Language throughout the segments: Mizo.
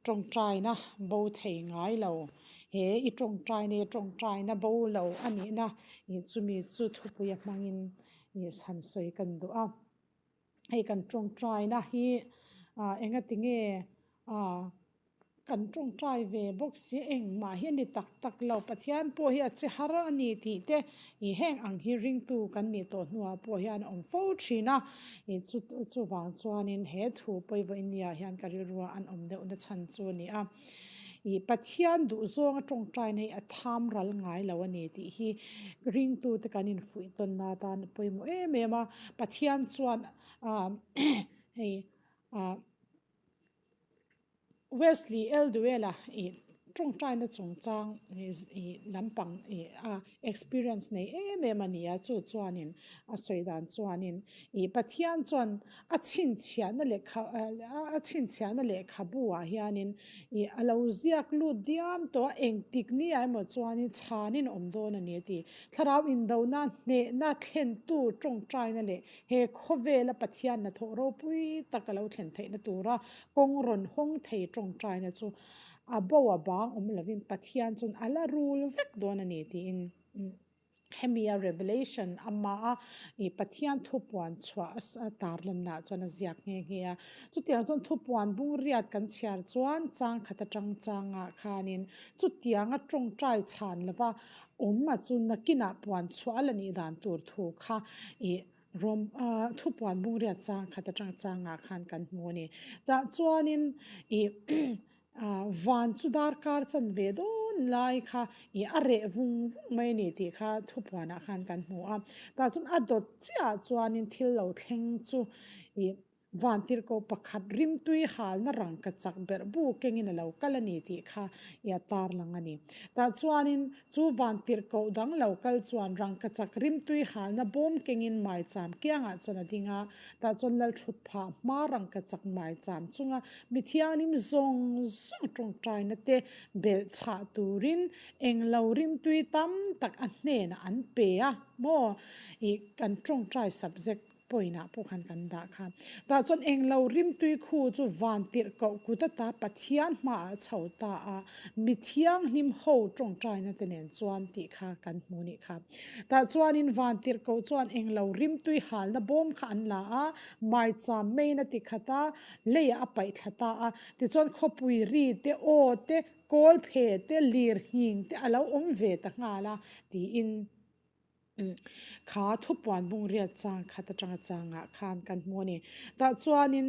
Tawngtaina bo thei ngai lo. He i tawngtaina hi tawngtaina bo lo a nihna ih chumi chu thupuia hmangin ih han sawi kan duh a. Hei kan tawngtaina hi ah engati nge ah kan tawngtai ve bawk si engmah hi a ni tak tak lo. Pathian pawh hi a che har a ni tih te ih heng ang hi ringtu kan nih tawh hnuah pawh hian a awm fo thin a. Ih chu chuvang chuanin he thu pawimawh nia hian ka rilrua an awm deuh na chhan chu a ni a. Ih Pathian duh zawnga tawngtaina hi a tham ral ngai lo a ni tih hi ringtute kan infuih tawnna atan a pawimawh em em a. Pathian chuan ah hei ah Wesley Elduela ih tawngtaina chungchang ih lampang ih a experience nei em em a ni a, chu chuanin a sawi dan chuanin ih Pathian chuan a chhinchhiahna lehkha a chhinchhiahna lehkhabu ah hianin ih a lo ziak lut diam tawh a, engtik ni ah emaw chuanin chhanin a awm dawn a ni a ti. Thlarau indona hnehna thlentu tawngtaina leh he khawvela Pathian hnathawh ropui tak a lo thlen theihna tura kawng rawn hawng thei tawngtaina chu a bo a bang awm lovin Pathian chuan a la rul vek dawn a ni tiin hemi a revelation ama a ih Pathian thupuan chhuah a tarlanna chuan a ziak nghe nghe a. Chutiang chuan thupuan bung riat kan chhiar chuan chang khat atang changah khanin chutianga tawngtai chhan lova awm a chu nakinah puan chhuah a la nih dan tur thu kha ih Rawm thupuan bung riat chang khat atang changah khan kan hmu a ni. Tah chuanin ih van chu darkar chan ve dawn lai kha ih a reh vung vung mai a ni tih kha thupuanah khan kan hmu a. Tah chuan a dawt chiahah chuanin thil lo thleng chu ih Vantirhkoh pakhat rimtui halna rangka chak berh bu kengin a lo kal a ni tih kha i a tarlang a ni. Tah chuanin chu vantirhkoh dang lo kal chuan rangka chak rimtui halna bawm kengin maicham kiangah chuan a ding a, tah chuan Lalthut phah hma rangka chak maicham chunga mi thianghlim zawng zawng tawngtaina te belh chhah turin englo rimtui tam tak a hnenah an pe a maw? I kan tawngtai subject Point ah pawh khan kan dah kha. Tah chuan englo rimtui khu chu van tirh koh kut ata Pathian hmaah a chho ta a, mi thianghlim ho tawngtaina te nen chuan tih kha kan hmu nih kha. Tah chuanin van tirh koh chuan englo rimtui halna bawm kha an la a, maicham meiin a ti khat a, leiah a paih thla ta a, tichuan khawpui ri te, aw te, kawl phe te, lir nghing te a lo awm ve ta nghal a, tiin. Kha thupuan bung riat chang khat atanga changah khan kan hmu a ni. Tah chuanin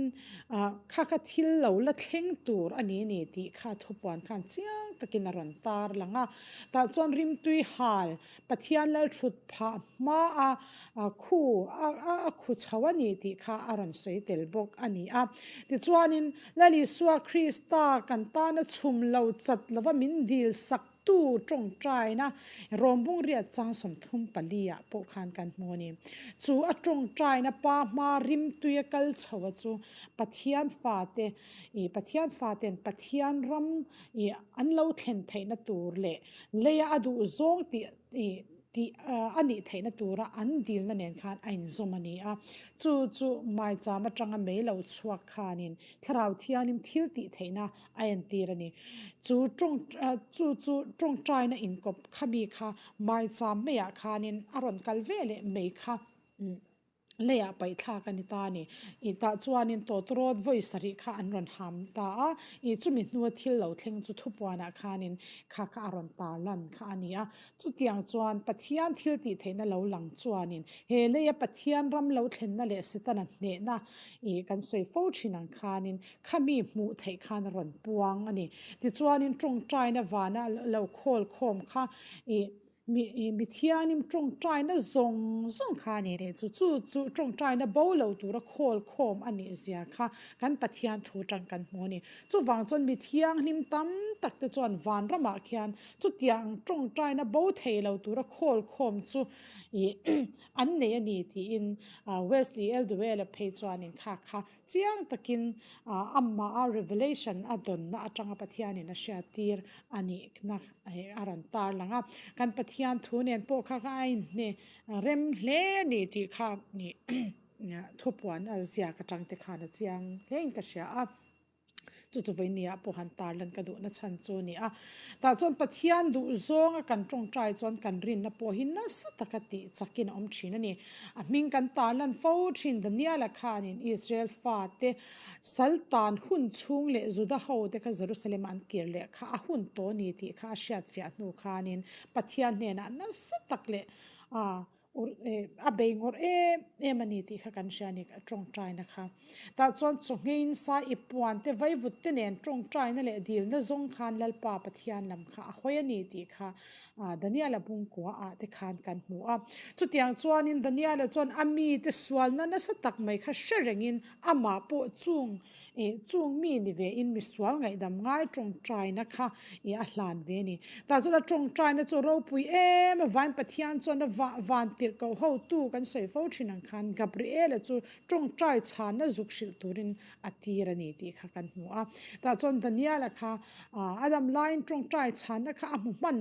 ah kha kha thil lo la thleng tur a ni ni tih kha thupuan khan chiang takin a rawn tar lang a. Tah chuan rimtui hal Pathian lal thut phah hma a khu a khu chho a ni tih kha a rawn sawi tel bawk a ni a. Tichuanin Lal Isua Krista kan tana chhum lo chat lova min dil sak Tu tawngtaina Rawmbung riat chang 34 ah pawh khan kan hmu a ni. Chu a tawngtaina pa hma rimtuia kal chho a chu Pathian fate ih Pathian faten Pathian ram ih an lo thlen theihna tur leh leia a duh zawng tih ih tih a nih theihna tura an dilna nen khan a inzawm a ni a. Chu chu maicham atanga mei lo chhuak khanin Thlarau Thianghlim thil tih theihna a entir a ni. Chu tawng chu chu tawngtaina inkawp kha mi kha maicham maiah khanin a rawn kal ve leh mai kha leiah paih thlak a ni ta a ni. Ih tah chuanin tawtawrawt vawi sarih kha an rawn ham ta a, ih chumi hnua thil lo thleng chu thupuanah khanin kha kha a rawn tar lan kha a ni a. Chutiang chuan Pathian thil tih theihna lo lang chuanin he leia Pathian ram lo thlenna leh Setana hnehna ih kan sawi fo thin ang khanin Khami hmuh theih khan a rawn puang a ni. Tichuanin tawngtaina vana lo khawl khawm kha ih mi ih mi thianim tawngtaina zawng zawng kha a ni leh chu chu chu tawngtaina bo lo tura khawl khawm a nih zia kha kan Pathian thu tang kan hmu a ni. Chuvang chuan mi thianghlim tam tak te chuan vanramah khian chutiang tawngtaina bo thei lo tura khawl khawm chu ih an nei a ni tiin Wesley Elduela phei chuanin kha kha Chiang takin amah a revelation a dawnna atanga Pathianin a hriattir a nihna a rawn tar lang a. Kan Pathian thu nen pawh kha kha a inhne rem hle a ni tih kha thupuan a ziak atang te khan a chiang hlein ka hria a. Chu chu vawinia pawh han tarlan ka duhna chhan chu a ni a. Tah chuan Pathian duh zawnga kan tawngtai chuan kan rinna pawh hi nasa taka tih chakin a awm thin a ni. A hming kan tarlan fo thin Daniela khanin Israel fate sal tan hun chhung leh Juda hote kha Jerusalem-a an kir leh kha a hun tawh a ni tih kha a hriatfiah hnu khanin Pathian hnenah nasa tak leh A bei ngawrh em em a ni tih kha kan hria a ni a tawngtaina kha. Tah chuan chawhngeiin sa i puan te vaivut te nen tawngtaina leh dilna zawng khan Lalpa Pathian lam kha a hawi a ni tih kha Daniela bungkua ah te khan kan hmu a. Chutiang chuanin Daniela chuan a mite sualna nasa tak mai kha hre rengin amah pawh chung Ih, chung mi ni ve in misual ngaihdam ngai tawngtaina kha ih a hlan ve ni. Tah chuan a tawngtaina chu ropui em a, Vain Pathian chuan a va van tirh koh hotu kan sawi fo thin ang khan Gabriela chu tawngtai chhanna zuk hrilh turin a tir a ni tih kha kan hmu a. Tah chuan Daniela kha a dam laiin tawngtai chhanna kha a hmu hman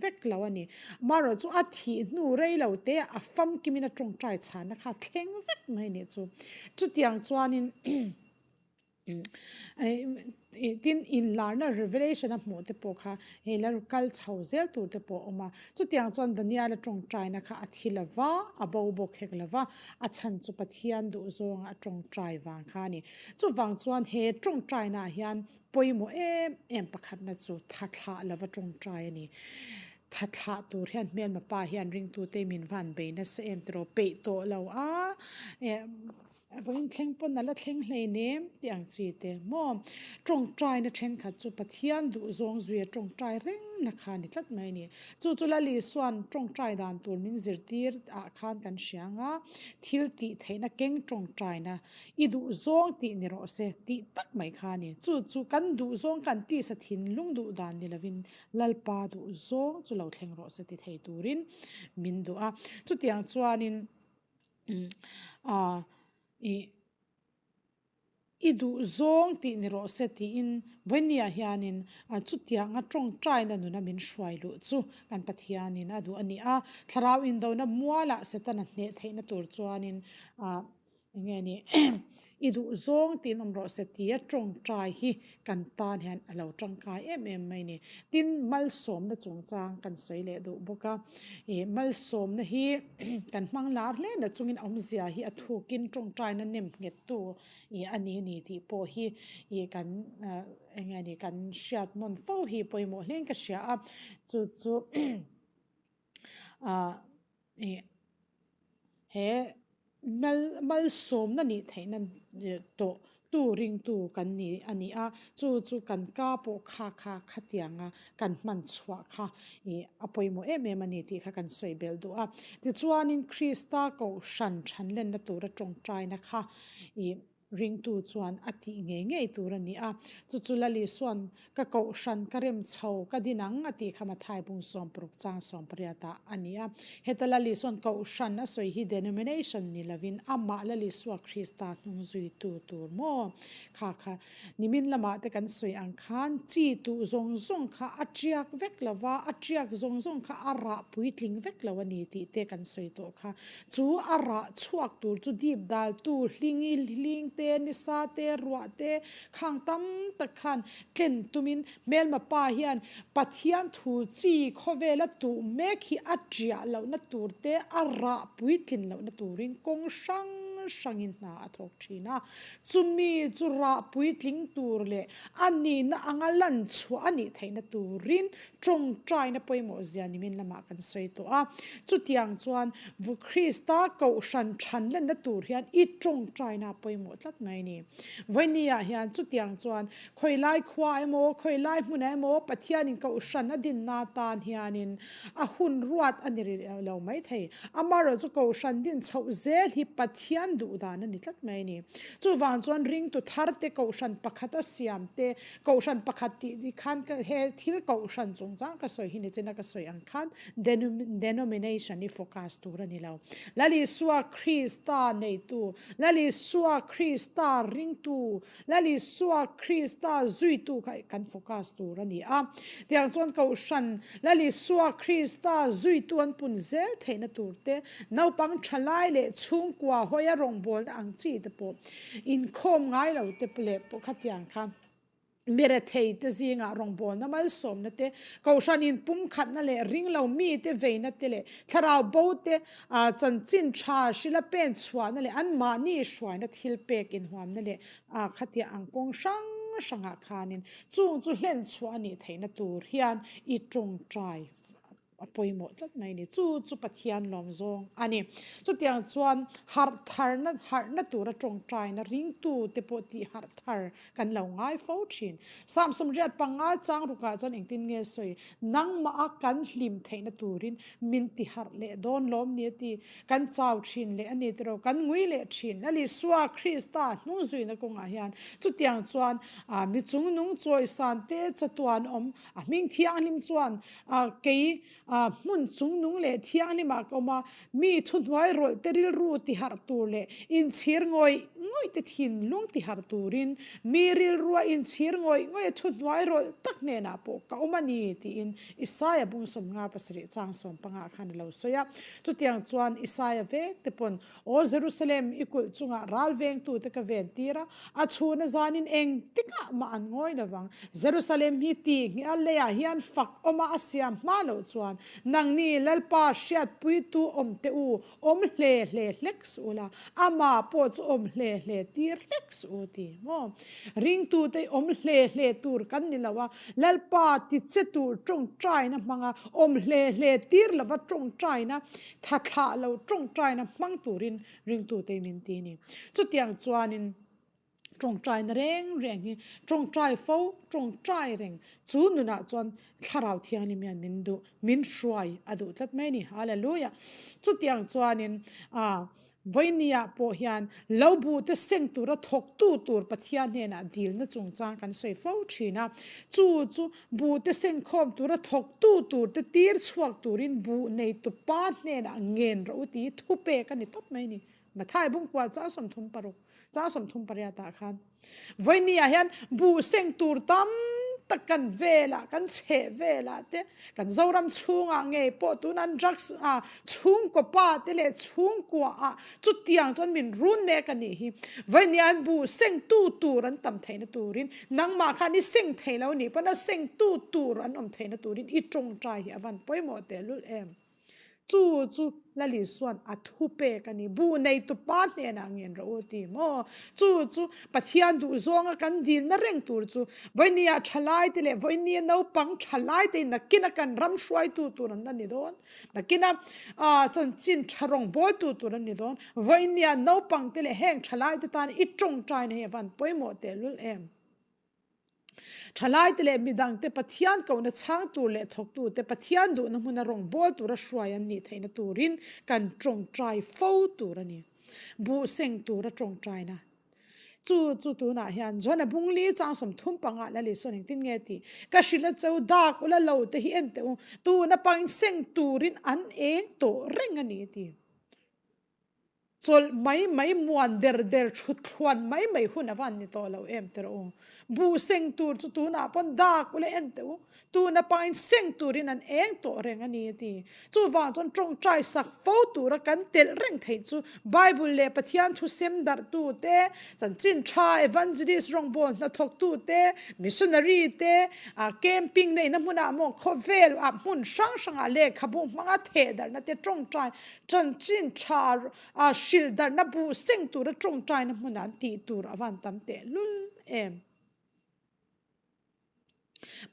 vek lo a ni. Amaherawhchu chu a thih hnu rei lo te a famkimin a tawngtai chhanna kha a thleng vek mai a nih chu. Chutiang chuanin tin inlarna revelation a hmuh te pawh kha hei la kal chho zel tur te pawh a awm a. Chutiang chuan Daniela tawngtaina kha a thi lo va, a bo bawk hek lo va, a chhan chu Pathian duhzawnga a tawngtai vang kha a ni. Chuvang chuan he tawngtainaah hian Pawimawh em em pakhatna chu tha thlah lova tawngtai a ni. Tha thlah tur hian hmelma pa hian ringtute min van bei nasa em tiraw peih tawh lo a, eh vawiin thleng pawn a la thleng hleinem tih ang chi te maw. Tawngtaina thenkhat chu Pathian duhzawng zuia tawngtai rengna kha a ni tlat mai a ni. Chu chu Lal Isua'n tawngtai dan tur min zirtir ah khan kan hria ang a, thil tih theihna keng tawngtaina I duh zawng tih ni rawh se tih tak mai kha a ni. Chu chu kan duh zawng kan tisa thinlung duh dan ni lovin Lalpa duh zawng chu lo thleng rawh se ti thei turin min duh a. Chutiang chuanin ah ih i duh zawng tih ni rawh se tiin vawinia hianin chutianga tawngtaina nuna min hruai luh chu kan Pathianin a duh a ni a. Thlarau indona mualah Setana hneh theihna tur chuanin ah Eng nge ni i duh zawng tiin awm rawh se tia tawngtai hi kan tan hian a lo tangkai em em mai a ni. Tin, malsawmna chungchang kan sawi leh duh bawk a, ih malsawmna hi kan hmang lar hle na chungin awmzia hi a thukin tawngtaina nem nghettu ih a ni a ni tih pawh hi ih kan eng nge ni kan hriat nawn fo hi pawimawh hlein ka hria a, chu chu ah ih he mal malsawmna nih theihna tawh tu ringtu kan ni a ni a, chu chu kan ka pawh kha kha khatianga kan hman chhuah kha ih a pawimawh em em a ni tih kha kan sawi belh duh a. Tichuanin Krista kohhran thanlenna tura tawngtaina kha ih Ringtu chuan a tih ngei ngei tur a ni a, chu chu Lali suan ka kohhran ka rem chho ka din ang a tih kha Mathai bung 60 chang 18 ah a ni a. Heta Lali suan kohhran a sawi hi denomination ni lovin amah Lali Sua Krista hnung zuitu tur maw? Kha kha nimin lamah te kan sawi ang khan chi tuh zawng zawng kha a tiak vek lo va, a tiak zawng zawng kha a rah puitling vek lo a ni tih te kan sawi tawh kha. Chu a rah chhuak tur chu dip daltu hlingi hling te, nisa te, ruah te khang tam tak khan tlen tumin hmelma pa hian Pathian thu chi khawvela tuh mek hi a tiah lohna tur te, a rah puitlin lohna turin kawng hrang hrangin hna a thawk thin a. Chumi chu rah puitling tur leh a nihna anga lan chhuah a nih theihna turin Tawngtaina pawimawh zia nimin lamah kan sawi tawh a. Chutiang chuan Vu Krista kohhran than lenna tur hian i tawngtaina pawimawh tlat mai a ni. Vawinia hian chutiang chuan khawilai khua emaw, khawilai hmunah emaw Pathianin kohhran a dinna atan hianin a hun ruat a ni rih lo mai thei. Amaherawhchu chu kohhran din chhoh zel hi Pathian duh dan a ni tlat mai a ni. Chuvang chuan ringtu tharte kohhran pakhat a siam te, Kohhran pakhat tih ni khan ka he thil kohhran chungchang ka sawi hi nichina ka sawi ang khan denomination hi focus tur a ni lo. Lal Isua Krista neitu, Lal Isua Krista ringtu, Lal Isua Krista zuitu kha kan focus tur a ni a. Tiang chuan kohhran Lal Isua Krista zuitu an pun zel theihna tur te, naupang thalai leh chhungkua hawia rawngbawlna ang chi te pawh inkhawm ngai lo te leh pawh khatiang kha. Mi rethei te zingah rawngbawlna malsawmna te, kohhran inpumkhatna leh ringlo mite veina te leh thlarau bo te chanchin tha hrila pen chhuahna leh anmahni hruaina thilpek inhuamna leh khatia ang kawng hrang hrangah khanin chung chu hlen chhuah a nih theihna tur hian i tawngtai A pawimawh tlat mai a ni. Chu chu Pathian lawm zawng a ni. Chutiang chuan harh tharna, harhna tura tawngtaina ringtu te pawh tih harh thar kan lo ngai fo thin. Sam sawmriat panga chang rukah chuan engtin nge sawi? Nangmah a kan hlim theihna turin min ti harh leh dawn lawm ni a ti. Kan chau thin leh a ni tiraw? Kan ngui leh thin. Lal Isua Krista hnungzuina kawngah hian chutiang chuan mi chungnung chawisan te chatuan awm A hming thianghlim chuan kei hmun chungnung leh thianghlimah ka awm a, mi thuhnuai rawlh te rilru tiharh tur leh inchhir ngawih ngawih te thinlung tiharh turin mi rilrua inchhir ngawih ngawih a thuhnuai rawlh tak hnenah pawh ka awm a ni tiin Isaia bung 57 chang sawmpangah khan a lo sawi a. Chutiang chuan Isaia vek te pawn Aw Jerusalem, i kulh chungah ral vengtute ka ven tir a, a chhun a zanin engtikah mah an ngawi lo vang. Jerusalem hi tih ngheh a leiah hian fak awma a siam hma loh chuan, nangni Lalpa hriatpuitu awm teh u, awm hle hle hlek suh ula, amah pawh chu awm hle hle tir hlek suh u ti maw? Ringtute i awm hle hle tur kan ni lo a, Lalpa ti che tur tawngtaina hmanga awm hle hle tir lova tawngtaina Tha thlah lo tawngtaina hmang turin ringtute min ti a ni. Chutiang chuanin tawngtaina reng reng hi tawngtai fo, tawngtai reng chu nunah chuan Thlarau Thianghlim hian min duh, min hruai a duh tlat mai a ni. Hallelujah! Chutiang chuanin ah Vawinia pawh hian lo buhte seng tura thawktu tur Pathian hnenah dilna chungchang kan sawi fo thin a. Chu chu buhte sengkhawm tura thawktu turte tir chhuak turin buh neitupa hnenah ngen rawh u tih thupek a ni tawp mai a ni. Mathai bungkua chang 36, chang 38 ah khan. Vawinia hian buh seng tur tam tak kan velah, kan chheh velah te, kan Zoram chhungah ngei pawh tuna drugs ah chhungkaw pa te leh chhungkua ah chutiang chuan min run mek a nih hi. Vawinia an buh seng tu tur an tam theihna turin nangmah khan i seng thei lo nih pawn a seng tu tur an awm theihna turin i tawngtai hi a van pawimawh tehlul em. Chu chu Lal Isua'n a thu pek a ni. Buh neitu pa hnenah ngen rawh u a ti maw? Chu chu Pathian duhzawnga kan dilna reng tur chu vawinia thalaite leh vawinia naupang thalaite in nakina kan ram hruaitu tur an la ni dawn. Nakina chanchin tha rawngbawltu tur an ni dawn. Vawinia naupangte leh heng thalaite tan i tawngtaina hi a van pawimawh tehlul em? Thalaite leh midangte Pathian kohna chhang tur leh thawktute Pathian duhna hmuna rawngbâwl tura hruai an nih theihna turin kan tawngtai fo tur a ni. Buh seng tura tawngtaina chu chu tunah hian John-a bungli chang 35 Lal Isuan engtin nge tih ka hrilh a cheu dak ula lo te hi en teh u, tuna pangin seng turin an eng tawh reng a ni ti. Chawlh mai mai muan der der thut thluan mai mai hun a van ni tawh lo em tiraw u. Buh seng tur chu tunah pawn dak ula en teh u. Tuna pain seng turin an eng tawh reng a ni a ti. Chuvang chuan tawngtai sak fo tura kan telh reng theih chu Bible leh Pathian thu sem darhtu te, chanchin tha evangelist rawngbâwl hnathawktu te, missionary te, camping neihna hmunah maw khawvel ah hmun hrang hrangah lehkhabu hmanga theh darhna te tawngtai Chanchin tha a hrilh darhna buh seng tura tawngtaina hmunah an tih tur a van tam teh lul em.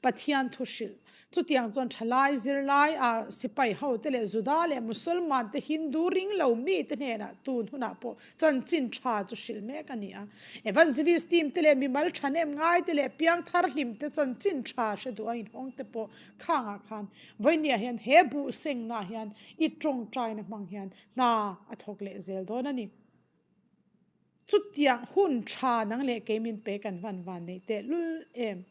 Pathian thu hrilh. Chutiang chuan thalai zirlai a sipai ho te leh Juda leh Musulman te Hindu ring lo mi te hnenah tun hunah pawh chanchin tha chu hrilh mek a ni a. Evangelist team te leh mimal thahnem ngai te leh piangthar hlim te chanchin tha hre duh a inhawng te pawh khangah khan Vawinia hian he buh sengna hian i tawngtaina hmang hian hna a thawk leh zel dawn a ni. Chutiang hun tha nang leh kei min pe kan hman van neih teh lul em.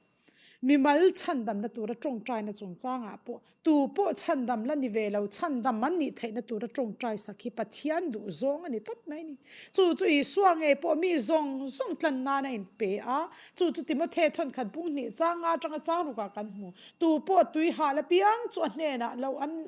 Mimal chhandamna tura tawngtaina chungchangah pawh tu pawh chhandam la ni ve lo, chhandam an nih theihna tura tawngtai sak hi Pathian duh zawng a ni tawp mai a ni. Chu chu Isua ngei pawh mi zawng zawng tlan nan a inpe a, chu chu Timothe thawnkhat bung hnih changa atanga chang rukah kan hmu. Tu pawh tui hal apiang chu a hnenah lo an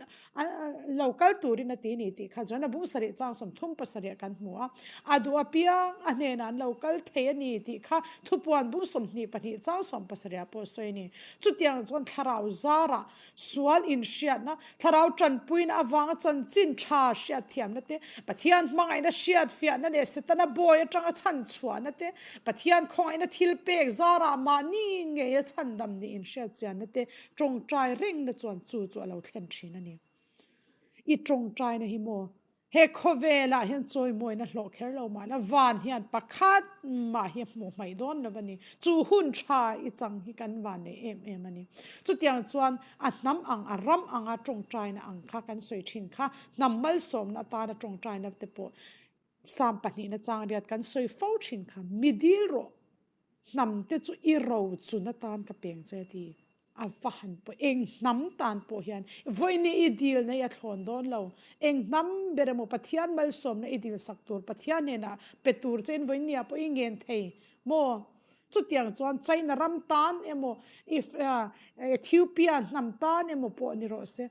lo kal turin a ti ni tih kha chuan a bung sarih chang 30 pasarih kan hmu a, a duh apiang a hnenah an lo kal thei a ni tih kha thupuan bung 22 chang 17 pawh sawi a ni. Chutiang chuan thlarau zarah sual inhriatna, thlarau tanpuina avanga chanchin tha hriatthiamna te, Pathian hmangaihna hriatfiahna leh Setana bawi atanga chhanchhuahna te, Pathian khawngaihna thil pek zarah mahni ngeia chhandam nih inhriatchianna te Tawngtai rengna chuan chu chu a lo thlen thin a ni. I tawngtaina hi maw? He khawvelah hian chawimawina hlawh kher lo mahna van hian pakhat mah hi a hmuh hmaih dawn lo a ni. Chu hun tha i chang hi kan van nei em em a ni. Chutiang chuan a hnam ang, a ram anga tawngtaina ang kha kan sawi thin kha, hnam malsawmna atana tawngtaina te pawh Psalm pahnihna chang riat kan sawi fo thin kha, Mi dil rawh. Hnam te chu i ro chun atan ka peng che ti a va han pawh eng hnam tan pawh hian vawiin i dil na i a thlawn dawn lo eng hnam ber emaw Pathian malsawmna i dil sak tur Pathian hnenah pe tur che in vawiin nia pawh i ngen thei maw chutiang chuan China ram tan emaw Ethiopia hnam tan emaw pawh ni rawh se.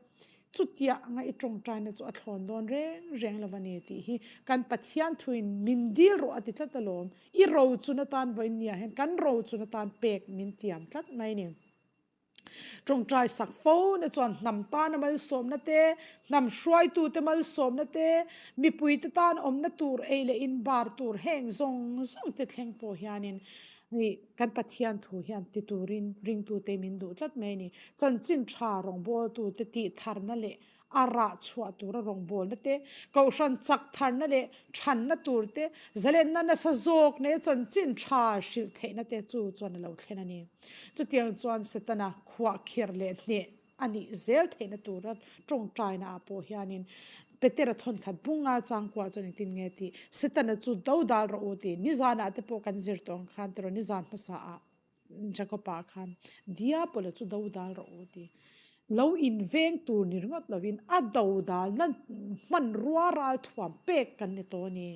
Chutiah anga i tawngtaina chu a thlawn dawn reng reng lo a ni tih hi kan Pathian thuin min dil rawh a ti tlat alawm. I rochun atan vawiin hian kan rochun atan pek min tiam tlat mai a ni. Tawngtai sak fo na chuan hnam tana malsawmna te, hnam hruaitute malsawmna te, mipuite tan awmna tur ei leh inbar tur heng zawng zawng te thleng pawh hianin Kan Pathian thu hian ti turin ringtute min duh tlat mai a ni. Chanchin tha rawngbawltute tih tharna leh a rah chhuah tura rawngbawlna te, kohhran chak tharna leh thanna tur te, zalenna nasa zawk nge chanchin tha hrilh theihna te chu chuan a lo thlen a ni. Chutiang chuan Setana khuahkhirh leh hneh a nih zel theihna tura tawngtaina ah pawh hianin Petera thawnkhat bunga changkua chuan engtin nge tih Setana chu do dal rawh u tih nizanah te pawh kan zir tawh ang khan tiraw nizan hmasa ah Jacob-a khan Diabola chu do dal rawh u tih lo inveng tur ni ringawt lovin a do dalna hmanrua ralthuam pek kan ni tawh a ni.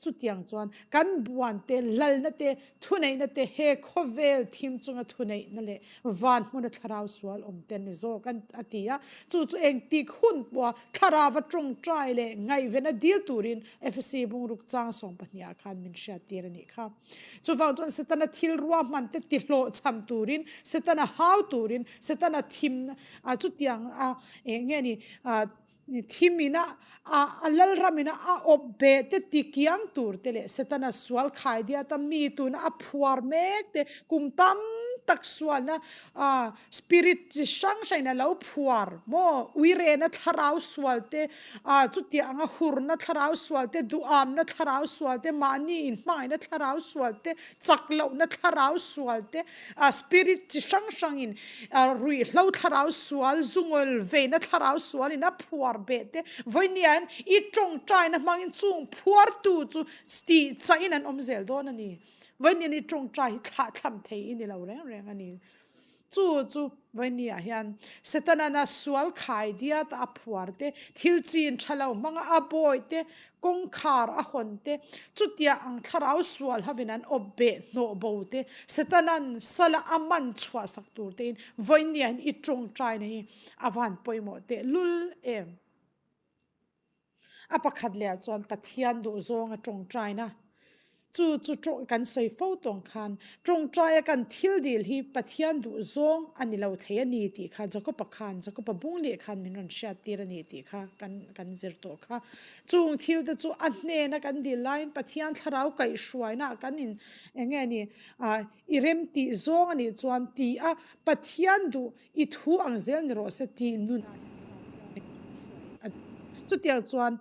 Chutiang chuan kan buan te, lalna te, thuneihna te, he khawvel thim chunga thuneihna leh van hmuna thlarau sual awm te an ni zawk a ti a. Chu chu engtik hun pawha thlarauva tawngtai leh ngaihvena dil turin Efesi bungruk chang 12 ah khan min hriattir a nih kha. Chuvang chuan Setana thil ruahman te tihlawhchham turin, Setana hau turin, Setana thimna chutiang a eng nge ni Thim ina a lalram ina a awp beh te ti kiang tur te leh Setana sual khai diata mi tuna a phuar mek te kum tam tak sualna spirit chi hrang hrang in a lo phuar maw uirena thlarau sual te chutiang anga hurna thlarau sual te duhamna thlarau sual te mahni inhmangaihna thlarau sual te chak lohna thlarau sual te spirit chi hrang hrang in Ruihhlo thlarau sual, zungawl veina thlarau sualin a phuar beh te, vawinia i tawngtaina hmangin chung phuartu chu tih chahin an awm zel dawn a ni. Vawinia i tawngtai hi thlahthlam thei i ni lo reng reng a ni. Chu chu vawinia hian Setana'n a sual khai diat a phuar te, thil chin tha lo hmanga a bawi te, Kawngkhar a hawn te, chutia ang thlarau sual hovin an awp beh hnawh bo te, Setana'n sala a man chhuah sak tur tein vawinia hian i tawngtaina hi a van pawimawh teh lul em? A pakhat leh ah chuan Pathian duhzawng a tawngtaina Chu chu tawng kan sawi fo tawng khan tawngtaia kan thil dil hi Pathian duh zawng a ni lo thei a ni tih kha Jakob-a khan, Jakob-a bung leh khan min rawn hriat tir a ni tih kha kan kan zir tawh kha. Chung thil te chu a hnena kan dil laiin Pathian thlarau kaihhruaina ah kan in eng nge ni ah i rem tih zawng a nih chuan ti a Pathian duh I thu ang zel ni rawh se tih nunah hian thlarau thianghlim in hruai a duh. Chutiang chuan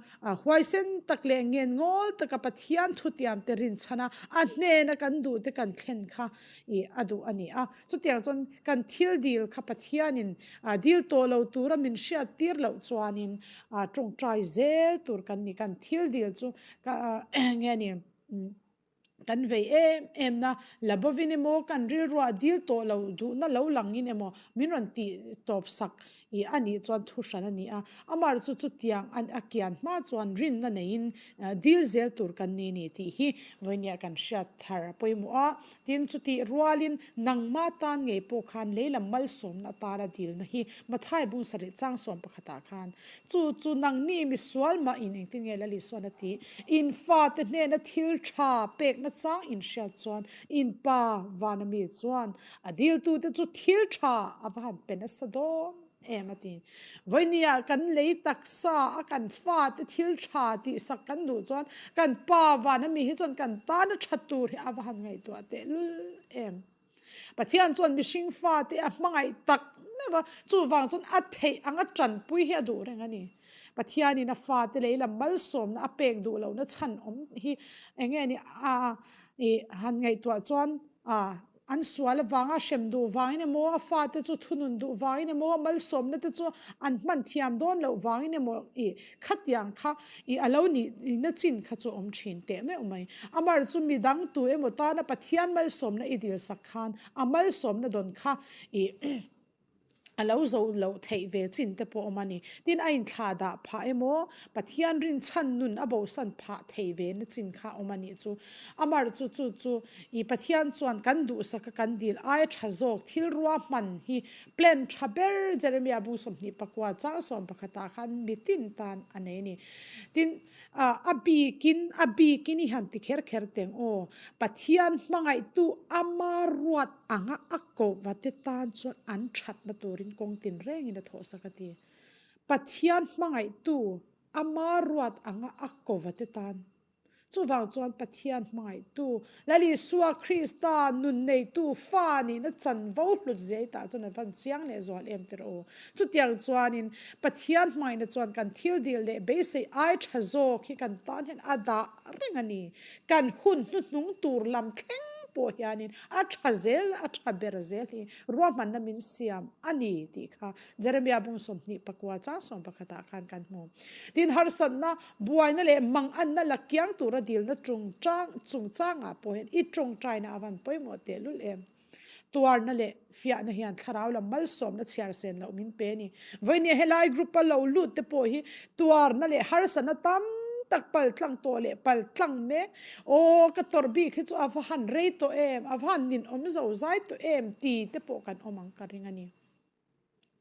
huaisen tak leh ngen ngawl taka Pathian thutiamte rinchhana a hnena kan duhte kan thlen kha i a duh a ni a. Chutiang chuan kan thil dil kha Pathianin dil tawh lo tura min hriat tir loh chuanin tawngtai zel tur kan ni. Kan thil dil chu nge ni? Kan vei em em na, la bovin emaw kan rilruah dil tawh lo duhna lo langin emaw min rawn tih tawp sak i a nih chuan thu hran a ni a. Amar chu chutiang a kian hma chuan rinna neiin dil zel tur kan ni ni tih hi vawinia kan hriat thar a pawimawh a. Tin, chutih rualin nangma tan ngei pawh khan leilam malsawmna atana dilna hi Mathai bung sarih chang sawm pakhatah khan Chu chu nangni misual mah in engtin nge Lal Isuan a ti? In fate hnena thil tha pekna chang in hriat chuan in pa vana mi chuan a diltute chu thil tha a va han pe nasa dawn em a ti. Vawinia kan lei taksa a kan fate thil tha tihsak kan duh chuan kan pa vana mi hi chuan kan tana tha tur hi a va han ngaihtuah tehlul em. Pathian chuan mihring fate a hmangaih tak meuh a, chuvang chuan a theih anga tanpui hi a duh reng a ni. Pathianin a fate lei lam malsawmna a pek duh lohna chhan awm hi eng nge ni a ih han ngaihtuah chuan a an sual avanga hrem duh vangin emaw a fate chu thunun duh vangin emaw malsawmna te chu an hman thiam dawn loh vangin emaw ih Khatiang kha i a lo nih na chin kha chu awm thin teh meuh mai. Amar chu midang tu emaw tana Pathian malsawmna i dil sak khan a malsawmna dawn kha i a lo zo loh theih ve chin te pawh awm a ni. Tin, a inthlah dah phah emaw Pathian rinchhan nun a bosan phah thei ve na chin kha awm a nih chu. Amar chu chu chu i Pathian chuan kan duhsaka kan dil aia tha zawk thil ruahman hi Plan tha ber Jeremiah bu 24 chang 11 ah khan mitin tan a nei a ni. Tin, a bikin, a bikin i han ti kher kher teng aw, Pathian hmangaihtu ama ruat anga a kohva te tan chuan an thatna turin kawng tinrengin a thawhsak a ti. Pathian hmangaihtu ama ruat anga a kohva te tan. Chuvang chuan Pathian hmangaihtu, Lal Isua Krista nun neitu fa nihna chanvo hlut zia i tah chuan a van chiang leh zual em tir aw. Chutiang chuanin Pathian hmangaihna chuan kan thil dil leh beisei ai tha zawk hi kan tan hian a dah reng a ni. Kan hun hnuhnung tur lam thleng pawh hianin a tha zel, a tha ber zel hi ruahmanna min siam a ni tih kha Jeremiah bung 24 chang 11 ah khan kan hmu. Tin, harsatna Buaina leh manganna la kiang tura dilna chungchang chungchangah pawh hian i tawngtaina a van pawimawh tehlul em? Tuarna leh fiahna hian thlarau lam malsawmna chhiar sen loh min pe a ni. Vawinia helai group a lo lut te pawh hi tuarna leh harsatna tam tak paltlang tawh leh paltlang mek, Aw ka tawrh bik hi chu a va han rei tawh em, a va han ninawm zozai tawh em ti te pawh kan awm ang ka ring a ni.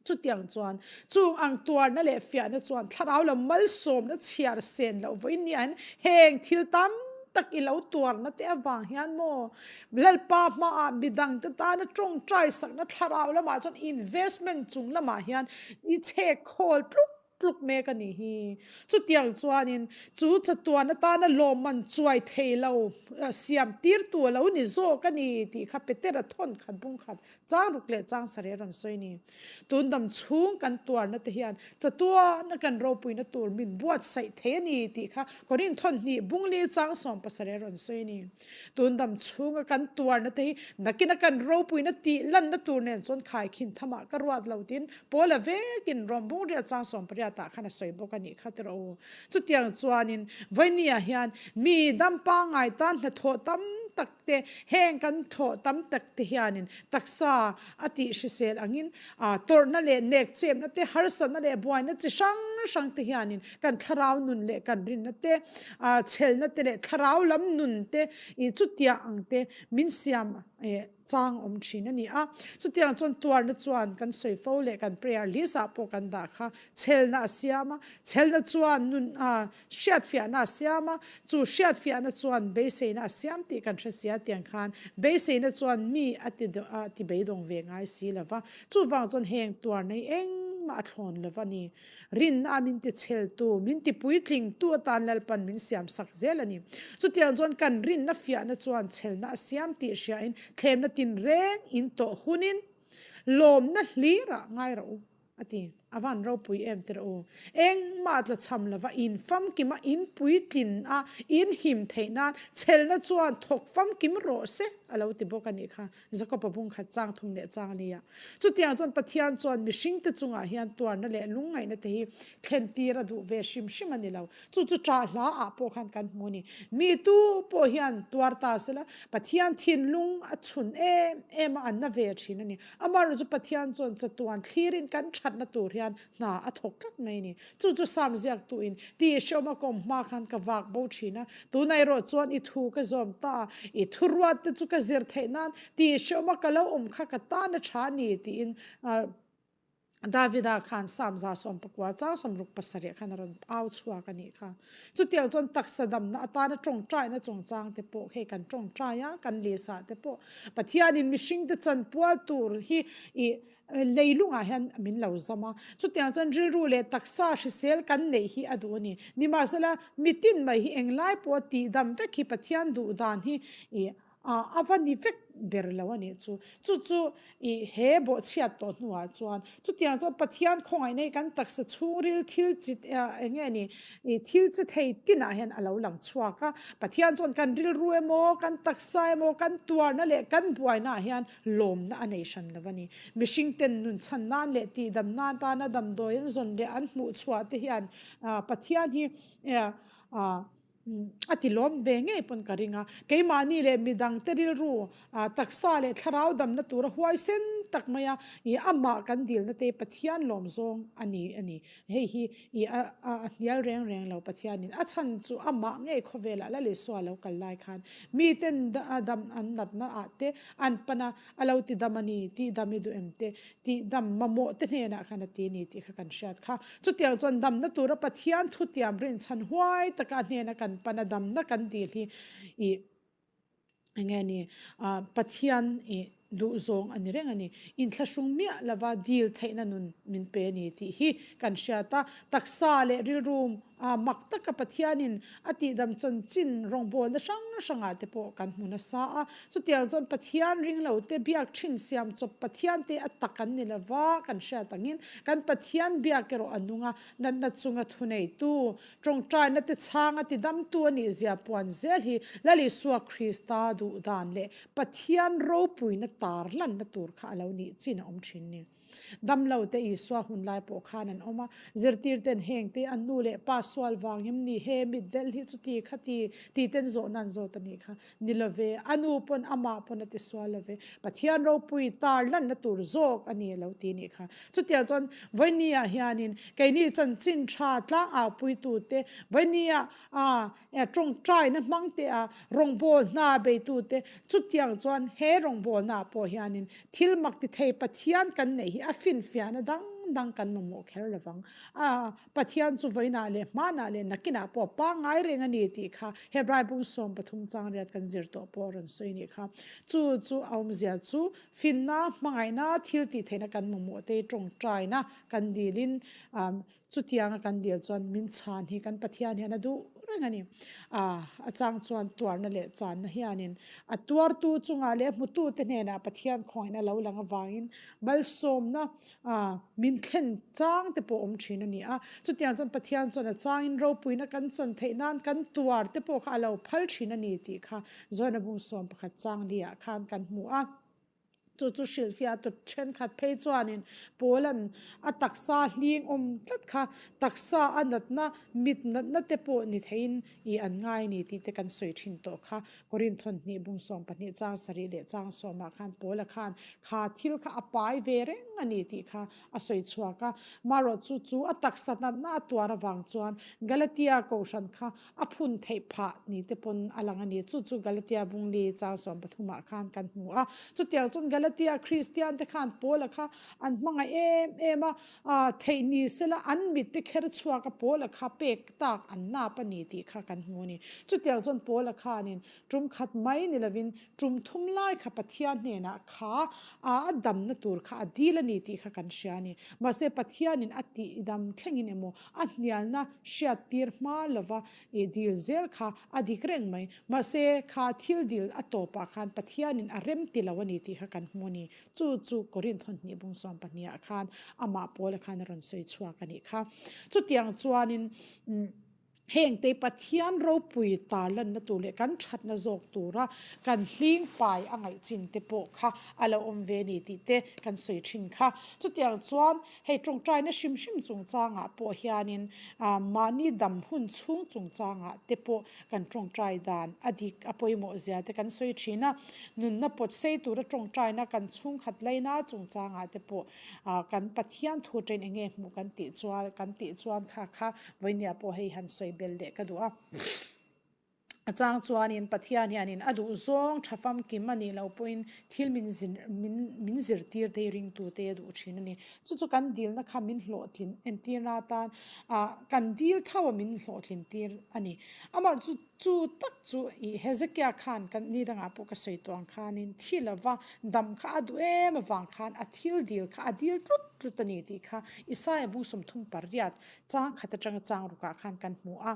Chutiang chuan, chung ang tuarna leh fiahna chuan thlarau lam malsawmna chhiar sen loh vawiin ni ahin heng thil tam tak i lo tuarna te avang hian maw Lalpa hmaah midangte tana tawngtai sakna thlarau lamah chuan investment chung lamah hian i chhek khawl tluk tluk mek a nih hi. Chutiang chuanin chu chatuan atana lawmman chuai thei lo siam tirtu a lo ni zawk a ni tih kha Petera thawn khat bung khat chang ruk leh chang sarih a rawn sawi a ni. Tun dam chhung kan tuarna te hian chatuana kan ropuina tur min buatsaih thei a ni tih kha Korin thawn hnih bung li chang 17 a rawn sawi a ni. Tun dam chhunga kan tuarna te hi nakina kan ropuina tih lanna tur nen chuan khaikhin thamah ka ruat lo tiin Paula vekin Rom bungriat chang 18 ah khan a sawi bawk a nih kha tirh u. Chutiang chuanin Vawinia hian mi dam pangngai tan hnathawh tam tak te heng kan thawh tam tak te hianin taksa a tih hrisel angin tawrhna leh nekchepna te harsatna leh buaina chi hrang hrang te hianin kan thlarau nun leh kan rinna te, chhelna te leh thlarau lam nun te ih chutiang ang te min siam chang awm thin a ni a. Chutiang chuan tuarna chuan kan sawi fo leh kan prayer list ah pawh kan dah kha chhelna a siam a, chhelna chuan nun hriatfiahna a siam a, chu hriatfiahna chuan beiseina a siam tih kan hre sia tiang khan beiseina chuan mi a ti a ti beidawng ve ngai si lo va, chuvang chuan heng tuarna hi engmah a thlawn lo va ni. Rinna a min ti chheltu, min ti puitlingtu atan Lalpan min siam sak zel a ni. Chutiang chuan kan rinna fiahna chuan chhelna a siam tih hriain thlemna tinreng in tawh hunin lawmna hlirah ngai rawh u, a ti. A van ropui em tirh u. Engmah tla cham lova in famkim a, in puitlin a, in him theih nan chhelna chuan thawk famkim rawh se a lo ti bawk a nih kha Jakob-a bung khat chang thum leh chang lia. Chutiang chuan Pathian chuan mihringte chungah hian tuarna leh lungngaihna te hi thlen tir a duh ve hrim hrim a ni lo. Chu chu ṭah hla ah pawh khan kan hmu a ni. Mi tu pawh hian tuar ta sela Pathian thinlung a chhun em em a, an na ve thin a ni. Amaherawhchu chu Pathian chuan chatuan thlirin kan thatna tur hian hna a thawk tlat mai a ni. Chu chu Sam ziaktuin tih hrehawm a kawm hma khan ka vak bo thin a, tunah erawh chuan i thu ka zawm ta a, i thuruat te chu ka zir theih nan tih hrehawm a ka lo awm kha ka tan a tha a ni tiin Davida khan Sam 119 chang 67 khan a rawn au chhuak a nih kha. Chutiang chuan taksa damna atana tawngtaina chungchang te pawh hei kan tawngtai a, kan lehsah te pawh Pathianin mihringte chanpual tur hi i leilungah hian min lo zam a. Chutiang chuan rilru leh taksa hrisel kan neih hi a duh a ni. Nimahsela, mitin mai hi englai pawha tihdam vek hi Pathian duh dan hi i A va ni vek ber lo a nih chu. Chu chu i he bawhchhiat tawh hnuah chuan chutiang chuan Pathian khawngaihna hi kan taksa chhungril thil chi eng nge ni i thil chi thei tinah hian a lo lang chhuak a. Pathian chuan kan rilru emaw, kan taksa emaw, kan tuarna leh kan buainaah hian lawmna a nei hran lo a ni. Mihring ten nun chhan nan leh tihdam nan tana damdawi an zawn leh an hmuh chhuah te hian Pathian hi A ti lawm ve ngei pawn ka ring a, keimahni leh midangte rilru taksa leh thlarau damna tura huaisen tak maia i amah kan dilna te Pathian lawm zawng a ni a ni. Hei hi i a hnial reng reng lo Pathianin a chhan chu amah ngei khawvelah Lal Isua lo kal lai khan miten dam an natna ah te an pan a, A lo ti dam a ni, tih dam i duh em te, tih dam mamawh te hnenah khan a ti a ni tih kha kan hriat kha. Chutiang chuan damna tura Pathian thutiam rinchhan huai taka a hnena kan pan a damna kan dil hi i enge ni Pathian i duhzawng a ni reng a ni. Inthlahrung miah lova dil theihna nun min pe a ni tih hi kan hriat a, taksa leh rilru A mak taka Pathianin a tihdam chanchin rawngbawlna hrang hrangah te pawh kan hmu nasa a. Chutiang chuan Pathian ringlote biak thin siam chawp Pathian te a tak an ni lova kan hriat angin kan Pathian biak erawh a nung a, natna chunga thuneitu, tawngtaina te chhanga tidamtu a nih zia puan zel hi Lal Isua Krista duhdan leh Pathian ropuina tarlanna tur kha a lo nih chin a awm thin ni. Damlo te Isua hun lai pawh khan an awm a, zirtir ten heng te an nu leh pa sual vang em ni, he mitdelh hi chuti khati ti ten zawhna an zawt a nih kha. Ni lo ve, a nu pawn amah pawn a ti sual lo ve, Pathian ropui tar lanna tur zawk a ni a lo ti nih kha. Chutiang chuan Vawini-ah hianin keini chanchin tha tlang aupuitute Vawini-ah A tawngtaina hmang teh a, rawngbâwl hna beitute chutiang chuan he rawngbâwlnaah pawh hianin thil mak ti thei Pathian kan neih hi a finfiahna dang dang kan mamawh kher lo vang. A, Pathian chu vawiinah leh hmanah leh nakinah pawh pangngai reng a ni tih kha Hebrai bung 13 chang riat kan zir tawh pawh a rawn sawi nih kha. Chu chu a awmzia chu finna, hmangaihna, thil tih theihna kan mamawh te tawngtaina kan dilin Chutianga kan dil chuan min chhan hi kan Pathian hian a duh reng a ni. A chang chuan tuarna leh channa hianin a tuartu chungah leh hmutute hnenah Pathian khawngaihna lo lang avangin malsawmna min thlen chang te pawh awm thin a ni a. Chutiang chuan Pathian chuan a changin ropuina kan chan theih nan kan tuar te pawh kha a lo phal thin a ni tih kha Zawina bung 11 chang liah khan kan hmu a. Chu chu hrilhfiah tut thenkhat phei chuanin Paula'n a taksa hling awm tlat kha taksa a natna, mit natna te pawh ni theiin i an ngai a ni tih te kan sawi thin tawh kha. Korinthon hnih bung 12 chang sarih leh chang sawmah khan Paula khan kha thil kha a pai ve reng a ni tih kha a sawi chhuak a. Marawh chu chu a taksa natna a tuar avang chuan Galatia kohhran kha A phun theih phah ni te pawn a lang a ni. Chu chu Galatia bungli chang 13 ah khan kan hmu a. Chutiang chuan Galatia Kristian te khan Paula kha an hmangaih em em a, theih ni sela an mit te kher chhuak a Paula kha pek tak an nap a ni tih kha kan hmu a ni. Chutiang chuan Paula khanin tum khat mai ni lovin tum thum lai kha Pathian hnenah kha a damna tur kha a dil a ni tih kha kan hria a ni. Mahse Pathianin a tihdam thlengin emaw A hnialna hriat tir hma lova i dil zel kha a dik reng mai. Mahse, kha thil dil a tawpah khan Pathianin a rem ti lo a ni tih kha kan hmu. hmu a ni. Chu chu Korinth hawnh bung sawmpahnih ah khan amah Paula khan a rawn sawi chhuak a nih kha. Chutiang chuanin hengte Pathian ropui tarlanna tur leh kan thatna zawk tura kan hling pai a ngaih chin te pawh kha a lo awm ve a ni tih te kan sawi thin kha. Chutiang chuan Hei tawngtaina hrim hrim chungchangah pawh hianin mahni dam hun chhung chungchangah te pawh kan tawngtai dan a dik a pawimawh zia te kan sawi thin a. Nunna pawt sei tura tawngtaina kan chhungkhat laina chungchangah te pawh kan Pathian thu atangin eng nge hmuh kan tih chuan kan tih chuan kha kha vawinia pawh hei han sawi bel leh ka duh a. A chang chuanin Pathian hianin a duh zawng tha famkim a nih loh pawhin thil min min min zirtir te hi ringtute a duh thin a ni. Chu chu kan dilna kha min hlawhtlin entirna atan ah kan dil tho a min hlawhtlin tir a ni. Amah chu chu tak chu ih Hezekiah khan kan ni dangah pawh ka sawi tawh ang khanin thi lova dam kha a duh em avang khan a thil dil kha a dil tlut tlut a ni tih kha Isaia bung 38 chang khat atanga chang rukah khan kan hmu a.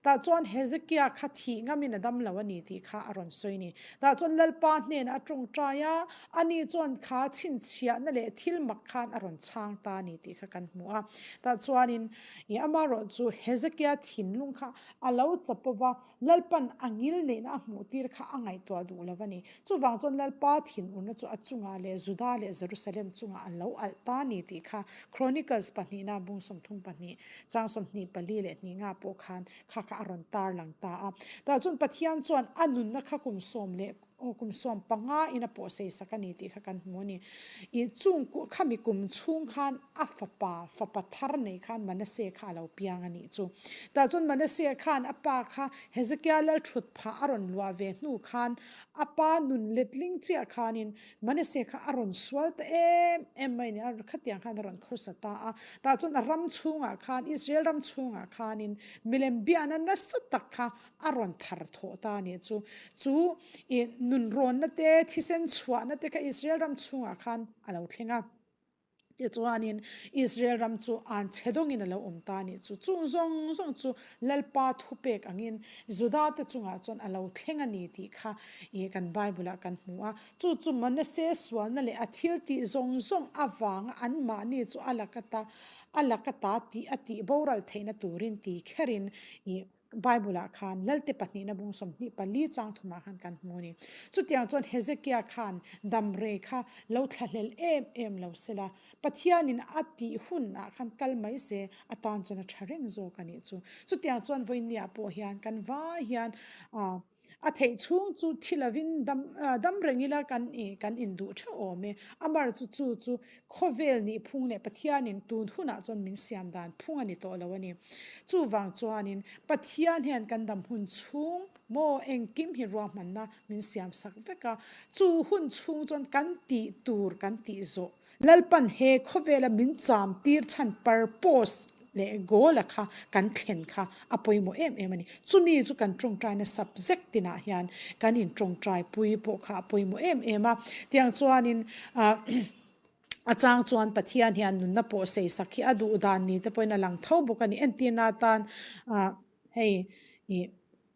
Tah chuan Hezekia kha thih ngamin a dam lo a ni tih kha a rawn sawi a ni. Tah chuan Lalpa hnenah a tawngtai a, ani chuan kha chhinchhiahna leh thil mak khan a rawn chhang ta a ni tih kha kan hmu a. Tah chuanin i amaherawh chu Hezekia thinlung kha a lo chapo va, Lalpan a ngil neihna a hmuh tir kha a ngaihtuah duh lo a ni. Chuvang chuan Lalpa thinurna chu a chungah leh Juda leh Jerusalem chungah a lo alh ta a ni tih kha Chronicles pahnihna bung 32 Chang 24 leh hnih nga pawh khan kha kha a rawn tar lang ta a. Tah chuan Pathian chuan a nunna kha kum sawm leh kum sawm panga in a pawh sei sak a ni tih kha kan hmu a ni. Ih chung khami kum chhung khan a fapa, fapa thar nei khan Manasseh kha a lo piang a nih chu. Tah chuan Manasseh khan a pa kha Hezekiah lal thut phah a rawn luah ve hnu khan a pa nun letling chiah khanin Manasseh kha a rawn sual ta em em mai a ni a, khatiang khan a rawn khawsa ta a. Tah chuan a ram chhungah khan, Israel ram chhungah khanin milem biahna nasa tak kha a rawn thar thawh ta a nih chu. Chu ih nunrawnna te, thisen chhuahna te kha Israel ram chhungah khan a lo thleng a. Tichuanin, Israel ram chu an chhe dawngin a lo awm ta a nih chu. Chung zawng zawng chu Lalpa thupek angin Judate chungah chuan a lo thleng a ni tih kha ih kan Bible-ah kan hmu a. Chu chu Manasseh sualna leh a thil tih zawng zawng avanga anmahni chu a laka ta a laka ta tih a tih boral theihna turin ti kherin ih Bible-ah khan Lalte pahnihna bung 24 chang thumah khan kan hmu a ni. Chutiang chuan Hezekiah khan damrei kha lo thlahlel em em lo sela, Pathianin a tih hunah khan kal mai se a tan chuan a tha reng zawk a nih chu. Chutiang chuan vawinia pawh hian kan vai hian a theih chhung chu thi lovin dam dam reng ila kan ih kan induh theuh awm e. Amar chu chu chu Khawvel nih phung leh Pathianin tun hunah chuan min siam dan phung a ni tawh lo a ni. Chuvang chuanin Pathian hian kan dam hun chhung maw engkim hi ruahmanna min siam sak vek a, chu hun chhung chuan kan tih tur kan tih zawh. Lalpan he khawvela min cham tir chhan purpose leh goal a kha kan thlen kha a pawimawh em em a ni. Chumi chu kan tawngtaina subject tinah hian kan in tawngtai pui pawh kha a pawimawh em em a. Tiang chuanin ah a chang chuan Pathian hian nunna pawh sei sak hi a duh dan ni te pawhin a lang tho bawk a ni. Entirna atan ah hei ih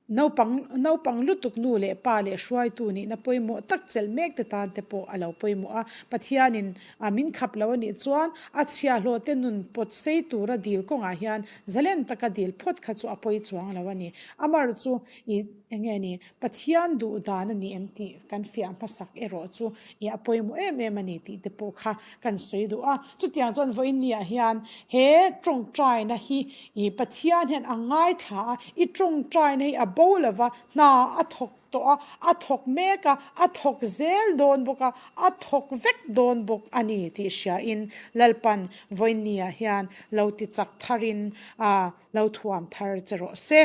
Naupang naupang lutuk nu leh pa leh hruaitu nihna pawimawh tak chelh mek te tan te pawh a lo pawimawh a. Pathianin a min khap lo a nih chuan a chhiahhlawh te nun pawt sei tura dil kawngah hian zalen taka dil phawt kha chu a pawi chuang lo a ni. Amar chu i eng nge ni Pathian duh dan a ni em tih kan fiah hmasak erawh chu i a pawimawh em em a ni tih te pawh kha kan sawi duh a. Chutiang chuan vawiinniah hian he tawngtaina hi I Pathian hian a ngaithla a, i tawngtaina hi a bo lova, hna a thawk tawh a, a thawk mek a, a thawk zel dawn bawk a, a thawk vek dawn bawk a ni tih hriain Lalpan vawiinniah hian lo ti chak tharin lo thuam thar che rawh se.